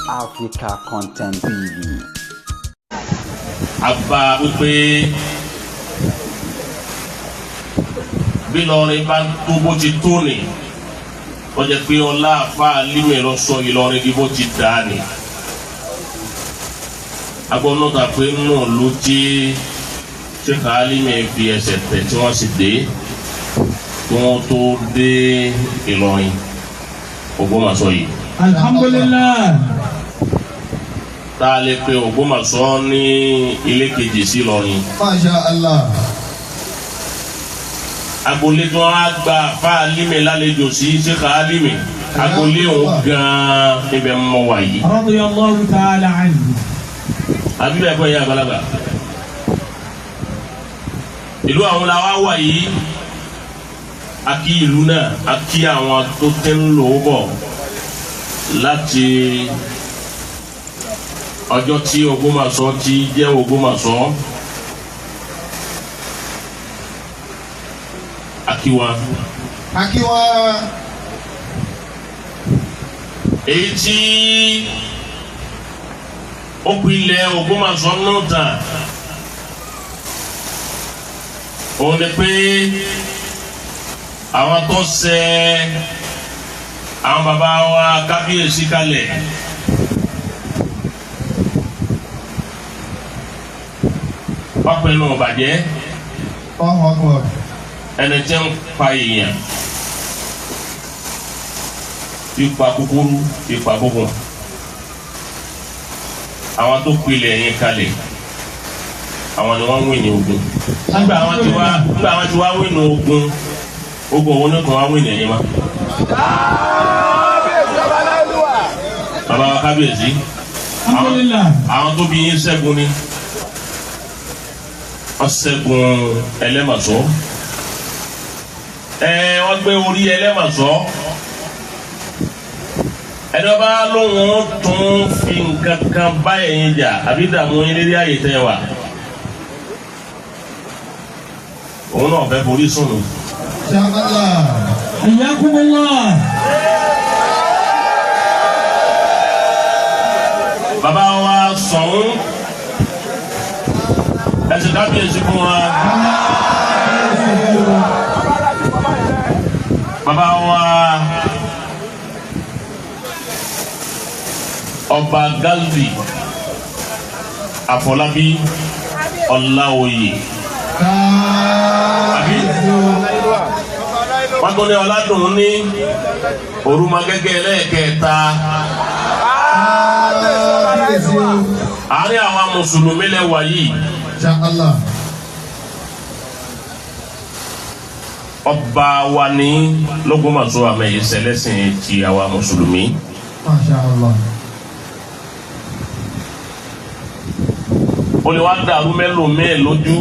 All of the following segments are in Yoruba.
Africa Content TV. Àgbà wípé bí Ìlọrin bá tó bó ti tó ni, wọ́n jẹ́ pé ọlá àfa Alimi lọ sọ Ìlọrin bí bó ti dà ní. Agbọ́nọ́ta pé nù ló tí Sheikh Alimi fi ẹsẹ̀ tẹ̀ tí wọ́n sì dé kí wọ́n tó dé Ìlọrin Ògbómọ̀ṣọ́ yìí. Alhamdulillah. Tá a lè pe Ògbómọ̀ṣọ́ ní ilé kejì sí Ìlọrin. Masha Allah. Agboolé tí wọ́n á gba àfa Alimi lálejò sí Sheikh Alimi, agboolé òun gan-an ibẹ̀ mọ̀ wá yìí. Radiyallahu ta'ala anhu. Àbí bẹ́ẹ̀ kọ́ ìyá àgbàlagbà. Ìlú àwọn la wá wà yìí, a kí ìlú náà, a kí àwọn tó ti ń lò ó bọ̀ láti ọjọ́ tí Ògbómọ̀ṣọ́ ti jẹ́ Ògbómọ̀ṣọ́. A kí wa. A kí wa. Èyí tí ó pilẹ̀ Ògbómọ̀ṣọ́ náà tàn òun ni pé àwọn tó ṣe àwọn bàbá wa kábíyèsí kalẹ̀ wọ́n pinnu bàjẹ́ ẹni tí ń pa èèyàn ipa kúkúrú ipa gúngùn àwọn tó pilẹ̀ yẹn kalẹ̀ àwọn ni wọ́n ń win ní ogun. Nígbà àwọn tí wá win ní ogun, ogun òun ní kàn wá win ní ẹ̀yìn wa. Bàbá wa kábíyèsí, àwọn tó bí yín ṣẹ́gun ni wọ́n ṣẹ́gun Ẹlẹ́mọ̀ṣọ́. Wọ́n gbé orí Ẹlẹ́mọ̀ṣọ́. Ẹni ọba lóhùn tún fi nǹkan kan bá ẹ̀yin jà àbí dààmú yín lérí àyè tẹ́ wà. Òun náà fẹ́ forí sùn. Hayyakumullah. Bàbá wa sọ̀hún ẹsẹ̀ kábíyèsí fún wa. Bàbá wa Ọba Galdi Àfọlábí Ọláoyè. Àbí wọ́n tún ní Ọládùn ní Orúmọgẹ́gẹ́ lẹ́ẹ̀kẹta. Àárín àwọn mùsùlùmí lẹ́wà yìí. Ọba wa ní l'Ógbómọ̀ṣọ́ àmọ́ ìṣẹ̀lẹ̀sìn ti àwa mùsùlùmí. Ó lè wá dàrú mẹ́lòmíì lójú.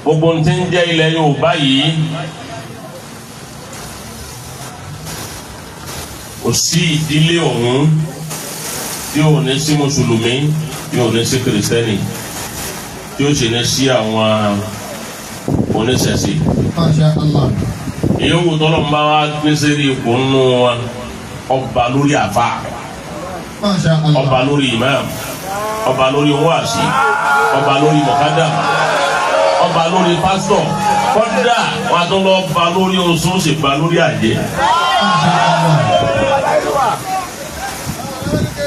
Gbogbo ń tí ń jẹ́ ilẹ̀ Yorùbá yìí kò sí ìdílé ọ̀hún tí ò ní sí mùsùlùmí, tí ò ní sí kìrìsìtẹ́nì, tí ó sì ní sí àwọn oníṣẹ̀ṣe. Masha Allah. Ìyówó tọ́lọ̀ ń bá wa gbèsè rí ipò nínú wa, ọba lórí àfa, Masha Allah. ọba lórí imam, ọba lórí wáàsí, ọba lórí mọ̀kádà, ọba lórí pásítọ̀, kọ́dà wọn tó lọ ba lórí oṣù sì ba lórí àjẹ́.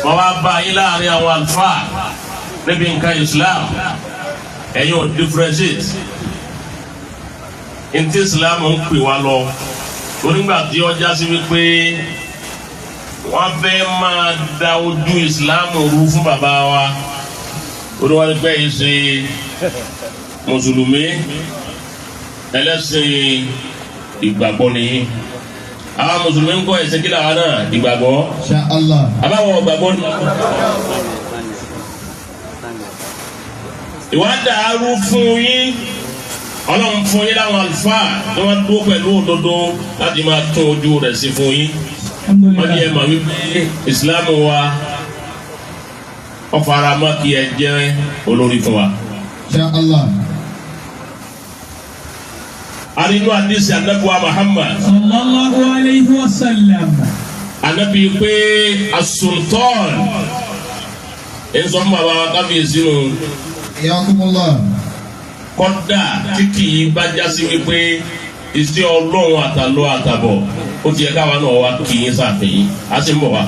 Wọ́n wá bá yín láàrin àwọn àlùfáà níbi nǹkan Islam, ẹ̀yin ò differentiate. Ntí Islam ń pè wá lọ, onígbà tí ọjà sí wípé wọ́n fẹ́ máa da ojú Islam rú fún bàbá wa, oníwàlúpẹ́ yìí ṣe mùsùlùmí ẹlẹ́sìn ìgbàgbọ́ nìyí. Àwọn mùsùlùmí ń kọ́ ẹ̀sìn kí làwọn náà ìgbàgbọ́. Insha Allah. Àbáwọ̀ ìgbàgbọ́ ni. Ìwà dàrú fún yín, Ọlọ́run fún yín láwọn àlùfáà tí wọ́n dúró pẹ̀lú òdodo láti máa tún ojú rẹ̀ sí fún yín. Wọ́n ní ẹ mọ̀ wípé ìsìlámù wa ó fara mọ́ kí ẹ jẹ́ olórí fún wa. Insha Allah. Arinu hadisi anabuwa Muhammad Sallallahu alayhi wa sallam. Anabi pé asultan ń sọ fún bàbá wa kábíyèsí nù. Iyakumullah. Kọ́dà tí kì í bá jásí wípé iṣẹ́ ọlọ́run àtàlọ́ àtàbọ̀ ó ti yẹ káwa náà wá kì í sàfihàn á sì ń bọ̀ wá.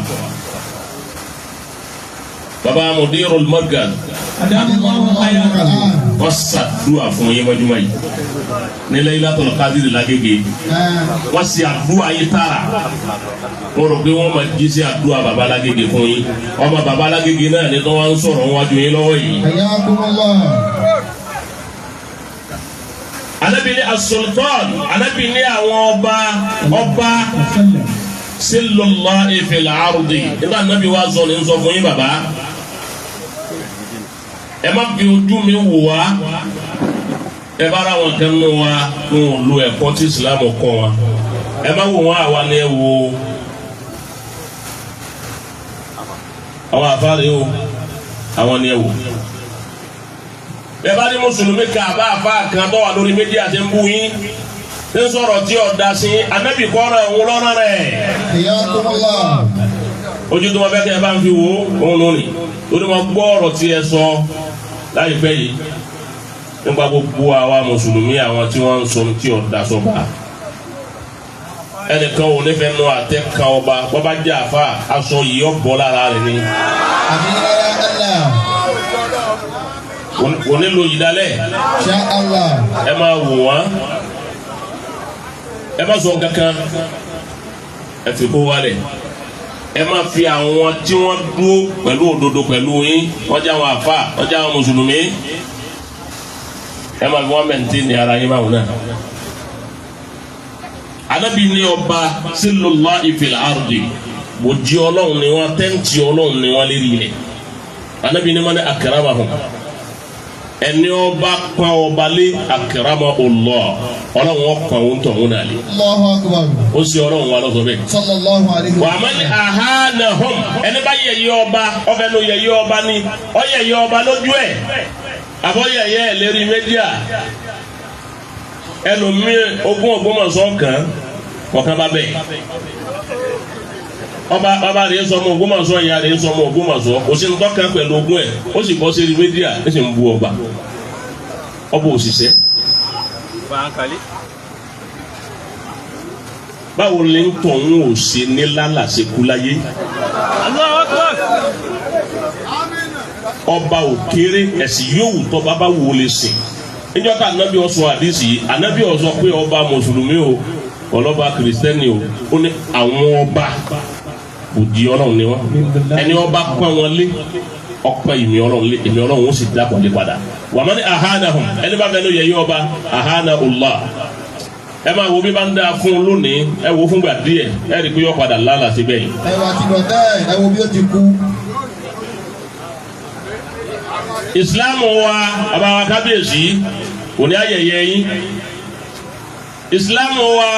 Bàbá Mudirul Markaz wọ́n ṣàdúrà fún yín mọ́júmọ́ yìí ní Laylatul Qadr lágége wọ́n ṣe àdúrà yín tààrà wọ́n rò pé wọ́n máa jí sí àdúrà bàbá lágége fún yín ọmọ bàbá lágége náà ní tó wọ́n ń sọ̀rọ̀ wájú yín lọ́wọ́ yìí. Ànábì ní as-sultan, Ànábì ní àwọn ọba ọba sillullahi fil ardi nígbà Ànábì wa sọ ní sọ fún yín bàbá ẹ má fi ojú mi wò wá ẹ bá ra wọn kan nù wa ń lo ẹ̀kọ́ tí Islam kọ́ wa ẹ má wò wọn àwa ni ẹ wò àwọn àfáàrí o àwọn ni ẹ wò ẹ bá ní mùsùlùmí kan àbá àfa kan tó wà lórí méjì àti ń bú yín ń sọ̀rọ̀ tí ọ̀dà sí Ànábì kọ́ra òun lọ́rọ̀ rẹ̀. Ojú tó wọn fẹ́ kẹ́ ẹ bá ń fi wò ó òun lónìí torí wọn gbọ́ ọ̀rọ̀ tí ẹ sọ láìpẹ́ yìí nípa gbogbo àwa mùsùlùmí àwọn tí wọ́n ń sọ tí ọ̀dà sọba ẹnìkan ò ní fẹ́ nu àtẹ kan ọba bọ́bá jẹ́ àfa aṣọ yìí ọ̀ bọ́ lára rẹ̀ ni. Kò ní lo yìí dálẹ̀ ẹ máa wò wọ́n ẹ má sọ kankan ẹ fi kó wálẹ̀ ẹ má fi àwọn tí wọ́n dúró pẹ̀lú òdodo pẹ̀lú yín wọ́n jẹ́ àwọn àfa wọ́n jẹ́ àwọn mùsùlùmí ẹ má fi wọ́n mẹ̀ntì ní ara yín báwọn náà. Ànábì ní ọba sillullahi fil ardi bòjì ọlọ́run ni wọ́n tẹ́ǹtì ọlọ́run ni wọ́n lérí ilẹ̀. Ànábì ní man akramahum ẹni ọba pa ọba lé akramahullah ọlọ́run ọkàn òun tọ̀ òun náà lé. Allahu akbar. Ó sì ọlọ́run wa lọ́sọ̀ bẹ́ẹ̀. Sallallahu alayhi wa man ahanahum ẹni bá yẹ̀yẹ́ ọba ọbẹ̀ ló yẹ̀yẹ́ ọba ni ọ yẹ̀yẹ́ ọba lójú ẹ̀ àbọ̀ yẹ̀yẹ́ ẹ̀ lérí mídíà ẹlòmíì ogún Ògbómọ̀ṣọ́ kan kọ̀ọ̀kan bá bẹ̀ ọba bàbá rẹ̀ sọmọ Ògbómọ̀ṣọ́ ìyá rẹ̀ sọmọ Ògbómọ̀ṣọ́ kò sí ntọ́ka pẹ̀lú ogún ẹ̀ ó sì bọ́ sí mídíà ó sì ń bu ọba ọba òṣìṣẹ́. Báwo ni ń tọ̀ ń ò ṣe ní lálàsẹ̀ kú láyé? Ọba ò kéré ẹ̀sìn yóò wù tọ́ bàbá wò lè sìn. Níjọ́ ká ànábì ó sọ àdìsí yìí, ànábì ó sọ pé ọba mùsùlùmí o, ọlọ́ba kìrìsìtẹ́nì o, ó ní àwọn ọba òdi ọlọ́run ni wọ́n. Ẹni ọba pọ́n wọn lé, ọpọ́n ìmì ọlọ́run lé, ìmì ọlọ́run ó sì dábọ̀ lé padà. Wàmọ́ni ahanahum, ẹni bá fẹ́ ló yẹ yí ọba, ahana Allah. Ẹ máa wo bí bá ń dáa fún un lónìí, ẹ wo fúngbà díẹ̀, ẹ rí i pé yọ padà lálàá síbẹ̀ yìí. Ẹ wà tí lọ tẹ́ ẹ wo bí ó ti kú. Ìsìláàmù wa bàbá wa kábíyèsí kò ní ayẹyẹ yín. Ìsìláàmù wa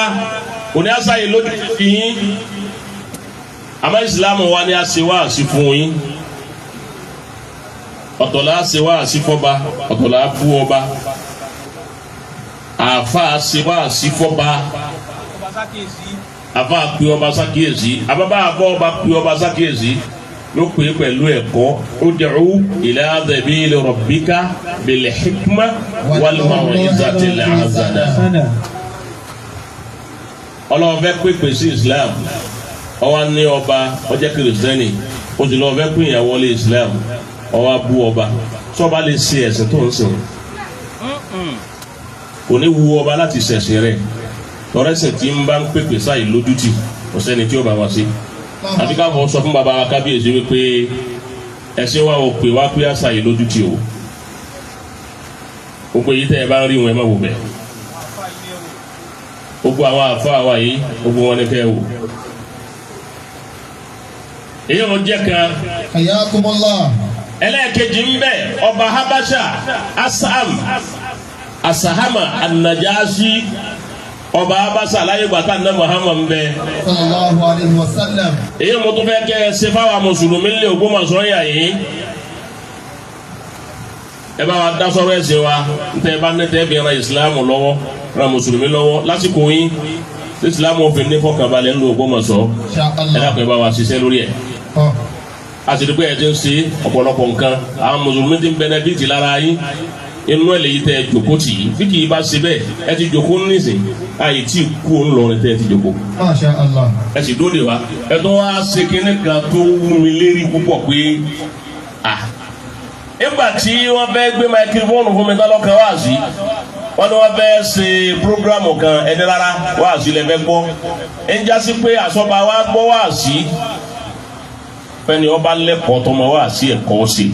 kò ní aṣáyé lójú yín. Àmọ́ ìsìláàmù wa ni a ṣe wáàsí fún yín. Ọ̀tọ̀ la ṣe wáàsí fọ́ba, ọ̀tọ̀ la bú ọba. Àfa ṣe wáàsí fọ́ba, àfa pe ọba sákìyèsí, àbábá àbọ̀ ọba pe ọba sákìyèsí ló pè é pẹ̀lú ẹ̀kọ́ ud'u ila sabili rabbika bil hikma wal maw'izatil hasana. Ọlọ́run fẹ́ pèpè sí Islam, ọwọ́ ní ọba ọjọ́ kìrìsìtẹ́nì, ó sì lọ́ọ́ fẹ́ pè ìyàwó lé Islam, ọwọ́ bú ọba sọba lè ṣe ẹ̀sìn tó ń sìn kò ní wu ọba láti ṣẹ̀sìn rẹ̀ tọrẹsìn tí ń bá ń pèpè sáì lójútì kò sẹ́ni tí ó bá wá sí. Àti káfọ́ sọ fún baba wa kábíyèsí wípé ẹ̀sìn wa ò pè wá pé àṣà yìí lójútì o gbogbo èyí tẹ́ ẹ bá ń rí wọn ẹ má wò bẹ́ẹ̀ gbogbo àwọn àfa wa yìí gbogbo wọn ni kẹ́ ẹ wò. Èyí wọn jẹ́ kan. Hayyakumullah. Ẹlẹ́ẹ̀kejì ń bẹ ọba Habasha Asam Asahama Anajasi ọba Habasha láyé gbàtà ní Muhammad ń bẹ. Sallallahu alayhi wa sallam. Èyí mo tún fẹ́ kẹ́ ẹ ṣe fáwọn mùsùlùmí lé Ògbómọ̀ṣọ́ yà yìí. Ẹ bá wa dá sọ́rọ̀ ẹ̀sìn wa ntẹ́ bá ní tẹ́ fi ran ìsìlámù lọ́wọ́ ran mùsùlùmí lọ́wọ́ lásìkò yín. Islam òfin ní fọkànbalẹ̀ ńlú Ògbómọ̀ṣọ́. Ẹ dákun ẹ bá wa ṣiṣẹ́ lórí ẹ̀. A sì rí pé ẹ ti ń ṣe ọ̀pọ̀lọpọ̀ nǹkan. Àwọn mùsùlùmí ti ń bẹnẹfìtì lára yín. Inú ẹ̀ lèyí tẹ jòkó tì í. Bí kì í bá ṣe bẹ́ẹ̀, ẹ ti jòkó nísìn. Àyè tí kú òun lọrin tẹ ẹ ti jòkó. Masha Allah. Ẹ sì dóde wa. Ẹ tó wá ṣe kinní kan tó wú mi lérí púpọ̀ pé nígbà tí wọ́n fẹ́ gbé máikrófóònù fún mi tán lọ́kàn wá sí, wọ́n ní wọ́n fẹ́ ṣe prógrámù kan ẹni rárá wá sí lẹ́fẹ́ gbọ́. Ń jásí pé àsọba wa gbọ́ wá sí fẹ́ni ọba lẹ́kọ̀ọ́ tọmọ wá sí ẹ̀kọ́ sí.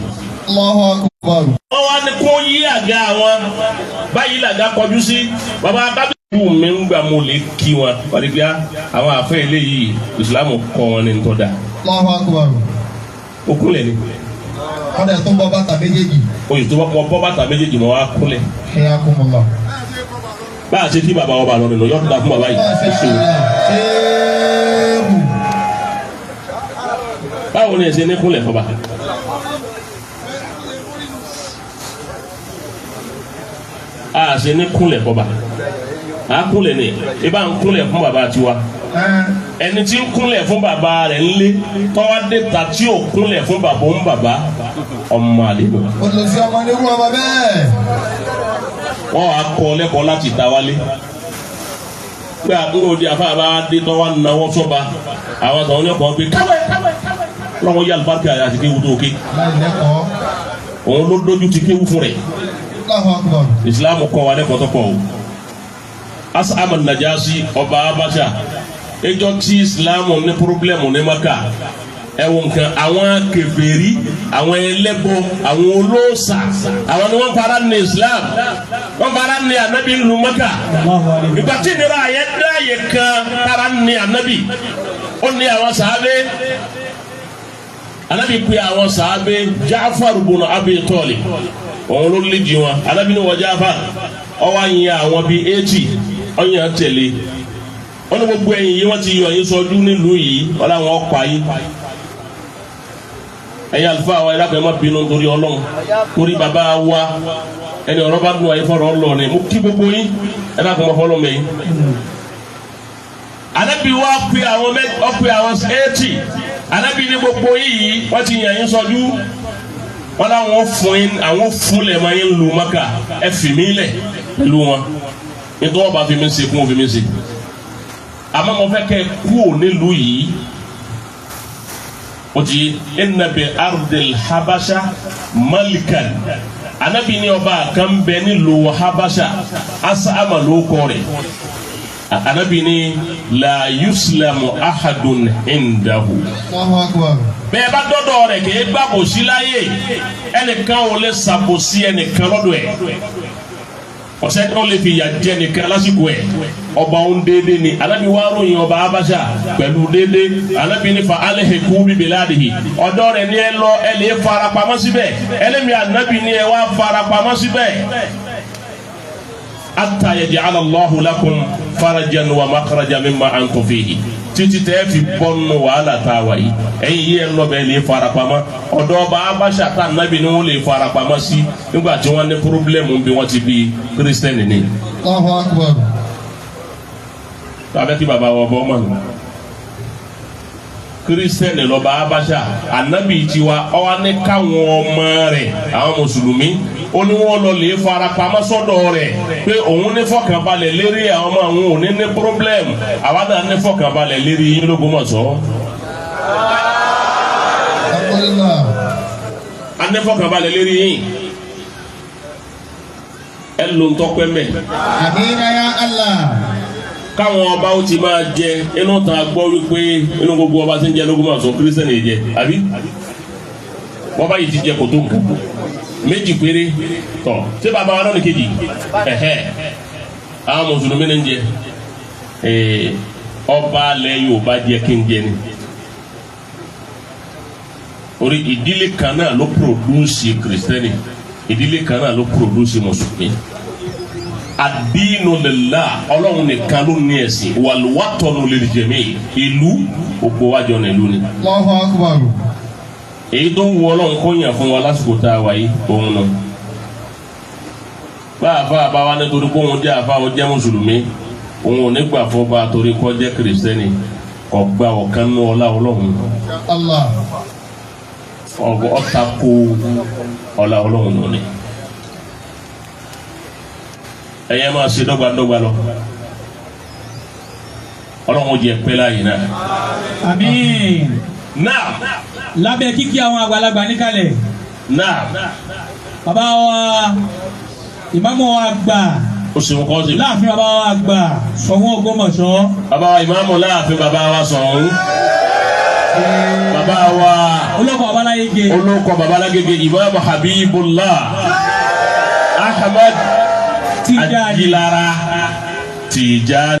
Allahu Akbar. Wọ́n wá ní kó yí àga àwọn báyìí làga kọjú sí bàbá kábíyèsí mi ń gbà mo lè kí wọn wọ́n ti gbé àwọn àfẹ́ eléyìí ìsìlámù kọ́ wọn ní ntọ́da. Allahu Akbar. Ó kúnlẹ̀ ni. Wọ́n dẹ̀ tó ń bọ́ bàtà méjèèjì. Oye tó bọ́ bọ́ bàtà méjèèjì mọ́ wá kúnlẹ̀. Hiyakumullah. Bá a ṣe kí bàbá ọba lọ nínú yọ̀ọ́ da fún bàbá yìí. Ṣéèwù. Báwo ni ẹ ṣe ní kúnlẹ̀ fọba? A ṣe ní kúnlẹ̀ fọba. A kúnlẹ̀ ni ibà ń kúnlẹ̀ fún bàbá tiwa. Ẹni tí ń kúnlẹ̀ fún bàbá rẹ̀ ńlé tọ́wá dé ta tí ò kúnlẹ̀ fún bàbá ń bàbá ọmọ àlè lọ. Olùsí ọmọ ní irú ọmọ bẹ́ẹ̀. Wọ́n wàá kọ́ lẹ́kọ̀ọ́ láti ta wálé. Pé àbúrò di afá bá dé tọ́wá náwó sọ́ba àwọn àtàwọn ní ọkọ̀ gbé káwé lọ́wọ́ yá àlùbáríkà àti kéwú tó ké. Láìlẹ́kọ̀ọ́. Òun ló dójú ti kéwú fún rẹ̀. Allahu Akbar. Ìsìlámù kọ́ wa lẹ́kọ̀ọ́ tó pọ̀ o. As'am Najasi ọba Abacha ẹjọ́ tí ìsìlámù ní pírọ́blẹ́mù ní Maka ẹ̀wọ̀n nǹkan àwọn kèfèrí àwọn ẹlẹ́bọ àwọn olóòṣà àwọn ni wọ́n fara ní Islam wọ́n fara ní anabi ìlú Maka. Ìgbà tí ìnira yẹ dáyé kan fara ní anabi ó ní àwọn sàábé anabi pé àwọn sàábé Ja'far ibn Abi Talib òun ló lé di wọn anabi ní wọ́n Ja'far ọwọ́ àyìn àwọn bíi 80 ọ̀yàn tẹ̀lé wọ́n ní gbogbo ẹ̀yìn yìí wọ́n ti yọ ẹ̀yìn sọdún nílùú yìí wọ́n láwọn ọkọ̀ ayé ẹ̀yin àlùfáà wa ẹ̀dá kan ẹ̀ má bínú torí Ọlọ́run torí bàbá wa ẹni ọ̀rọ̀ bá dùn ayé fọ̀rọ̀ ọlọ́ ni mo kí gbogbo yín ẹ̀dá kan mọ́ fọlọ́ mẹ́yìn. Ànábì wa pe àwọn ọ̀pẹ àwọn 80 Ànábì ní gbogbo yìí wọ́n ti yàn yín sọdún wọ́n láwọn fún yín àwọn fúnlẹ̀ máa yín lu Maka ẹ fi mí lẹ̀ pẹ̀lú wọn nítorí wọ́n bá fi mí ṣe kún òfin mi ṣe àmọ́ mo fẹ́ kẹ́ kú ò nílùú yìí o ti inna bi ardil habasha malikan Ànábì ní ọba kan bẹ nílùú habasha asama ló kọ rẹ̀ Ànábì ní la yuslamu ahadun indahu. Allahu Akbar. Bẹ́ẹ̀ bá dọ́dọ̀ rẹ̀ kì í gbà kò sí láyé ẹnìkan ò lè ṣàbòsí ẹnìkan lọ́dọ̀ ẹ̀ ọ̀sẹ̀ tó lè fi ìyà jẹ nìkan lásìkò ẹ̀ ọba òun déédéé ni Ànábì wá ròyìn ọba Abacha pẹ̀lú déédéé Ànábì ní fa alẹ́hẹ̀kú bíbí láàdìhì ọ̀dọ́ rẹ̀ ní ẹ lọ ẹ lè farapamọ́ síbẹ̀ ẹlẹ́mi Ànábì ní ẹ wá farapamọ́ síbẹ̀ hatta yaj'ala Allahu lakum farajan wa makhrajan mimma antum fihi títí tẹ́ fi bọ́nù wàhálà tá a wà yìí ẹ̀yin yìí ẹ̀ ń lọ́bẹ̀ lè farapamọ́ ọ̀dọ́ ọba Abacha tá Ànábì ni wọ́n lè farapamọ́ sí nígbà tí wọ́n ní pírọ́blẹ́mù bí wọ́n ti bí kírísítẹ́nì ni. Allahu Akbar. Tàbí kí bàbá wọ bọ́ mọ̀ nù. Kírísítẹ́nì lọ́ba Abacha Ànábì tiwa ọwọ́ ní káwọn ọmọ rẹ̀ àwọn mùsùlùmí ó ní wọ́n lọ lè farapamọ́ sọ́dọ̀ rẹ̀ pé òun ní fọkànbalẹ̀ lérí àwọn ọmọ àwọn òní ní pírọ́blẹ́mù àwa náà ní fọkànbalẹ̀ lérí yín l'Ógbómọ̀ṣọ́. Alhamdulillah. A ní fọkànbalẹ̀ lérí yín ẹ ló ń tọ́pẹ́ mẹ́. Amina ya Allah. Káwọn ọba ó ti máa jẹ inú ta gbọ́ wípé inú gbogbo ọba tí ń jẹ l'Ógbómọ̀ṣọ́ kírísítẹ́nì yìí jẹ àbí wọ́n bá yìí ti jẹ kò tó nǹkan méjì péré tọ̀ ṣé bàbá wa náà ní kejì ẹ̀hẹ́ àwọn mùsùlùmí ní ń jẹ ọba alẹ́ Yorùbá jẹ kí n jẹ ni orí ìdílé kan náà ló pòdúsì kìrìsìtẹ́nì ìdílé kan náà ló pòdúsì mùsùlùmí. Ad-dinu lillah Ọlọ́run nìkan ló ní ẹ̀sìn wal-watanu lil-jami' ìlú òpó wájọ nílùú ni. Allahu Akbar. Èyí tó ń wọ Ọlọ́run kó yàn fún wa lásìkò tá a wà yìí òun nù. Bá àfa àbá wa nítorí kó òun jẹ́ àfa òun jẹ́ mùsùlùmí Òun ò ní gbà fọba torí kó jẹ́ kìrìsìtẹ́nì, kò gba ọ̀kan nú ọlá Ọlọ́run. Allah. Ọ̀ta kó ọlá Ọlọ́run nù ni. Ẹ̀yẹ́ máa ṣe dọ́gbadọ́gba lọ. Ọlọ́run ó jẹ́ pẹ́ láàyè náà. Àmín. Náà. Lábẹ́ kíkí àwọn àgbàlagbà níkàlẹ̀. Náà. Bàbá wa ìmáàmù wa àgbà. O ṣeun kọ́ sí. Láàfin bàbá wa àgbà Ṣọ̀ún Ògbómọ̀ṣọ́. Bàbá wa ìmáàmù láàfin bàbá wa Ṣọ̀ún. Bàbá wa Olóko Babaláyége. Olóko Babalágége, Ìmáàmù Habibullah Ahmad Tijani. Ajilara Tijani.